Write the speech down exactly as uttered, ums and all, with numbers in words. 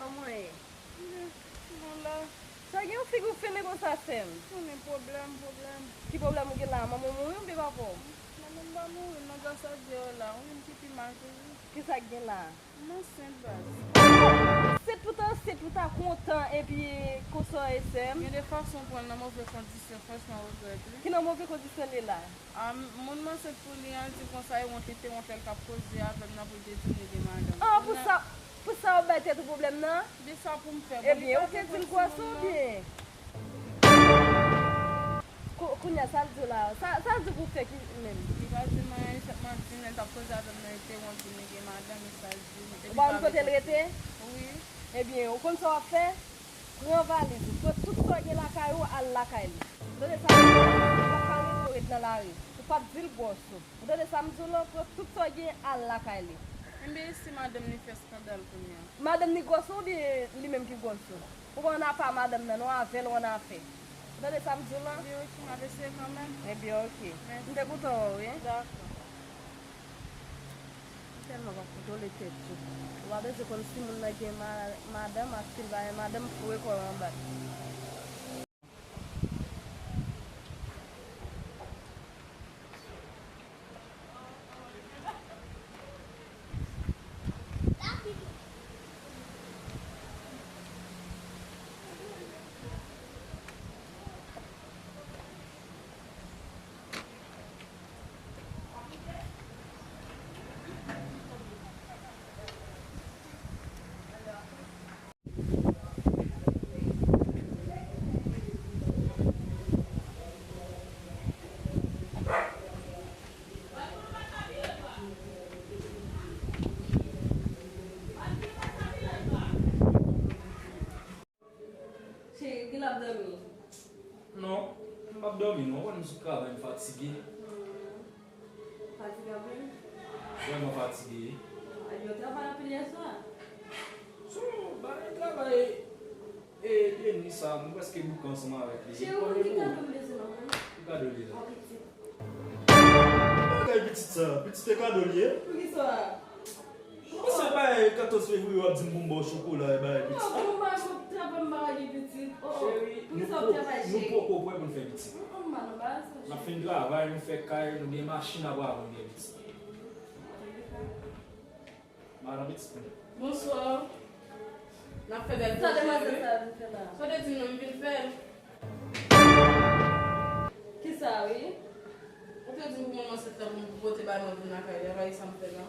Kòman w ye? Bon la. Sa gen yon figi w fele konsa, sè m? Konnen pwoblèm, pwoblèm. Ki pwoblèm ou gen la? Manman w mouri oubyen papa w? Manman m pa mouri non, gras a Dye w la. Ou menm ki pi mal toujou. Kisa k gen la? M ansent, baz. Ansent, ou ta ansent, ou ta kontan, epi konsa w ye, sè m? Gen de fason w pran l nan move kondisyon, franchman, regrèt, wi. Ki nan move kondisyon l ye la? Ah, m-, moun m ansent pou li an, l di konsa, e wont, li te wont lè l t ap koze avè m nan pou l te di m li gen madanm. Ah, pou sa, pou sa w ap bay tèt ou pwoblèm nan? Gen sa pou m fè, bon, li pa gen kòb timoun nan. Ebyen, ou te di l gwòs ou byen? Kou-, kounye a, sa l di w la? Sa, sa l di w pou w fè ki menm? Li pa di m anyen, li sèlman di m lè l t ap koze avè m nan, li te wont, di m li gen madanm, e sa l di m. Ou pa konn kote l rete? Wi. Ebyen, ou konn sa w ap fè? Pran valiz ou, pran tout sa w gen lakay ou, al lakay li. Ou tande sa m di w lan? Ou p ap ka rete w ret nan lari. Ou p ap di l gwòs ou. Ou tande sa m di w lan? Pran tout sa w gen, al lakay li. Enben, e si madanm li fè eskandal kounye a? Madanm li gwòs ou oubyen li menm ki gwòs ou? Ou pa annafè a madanm nan non, avè l ou annafè. Ou tande sa m di w lan? Ebyen, oke, m ap eseye kanmenm. Ebyen, oke. Mèsi. M te kontan wè w, wi. Dakò. M tèlman p ap kontwole tèt yo. Ou pa bezwen konn si moun nan gen ma-, madanm ak si l pa gen madanm, foure kò w anba l. Cheri, gen l ap dòmi. Non, m p ap dòmi non. Ou konn m sot travay, m fatige. Hmm. Fatige anpil? Vrèman fatige, wi. Yo travay anpil yè swa? So, bagay travay, e, Denis sa, nou prèske bouke ansanm avèk li. Cheri, ou konn ki kado m bezwen nan men w? Ki kado li la? Yon pitit. Bagay pitit sa, pitit e kado li ye? Poukisa? Ou se bay katòz fevriye w ap di m pou m ba w chokola e bagay pitit. Non, pou m ba w travay m pa wè gen pitit. Oh, oh. Cheri, nou poko prè pou n fè pitit. Mm, mm, m pa nan bagay sa, cheri. N ap fin travay, nou fè kay, nou gen machin apre apre n gen pitit. Madan pitit mwen. Bonswa. N ap fè bèl pwojè, wi. Sa demwazèl sa vin fè la? Sa w te di m nan m vin fè l. Kisa, wi? Ou te di m pou manman ansent la pou m pote bay mwen vin lakay li, apa e sa m fè la?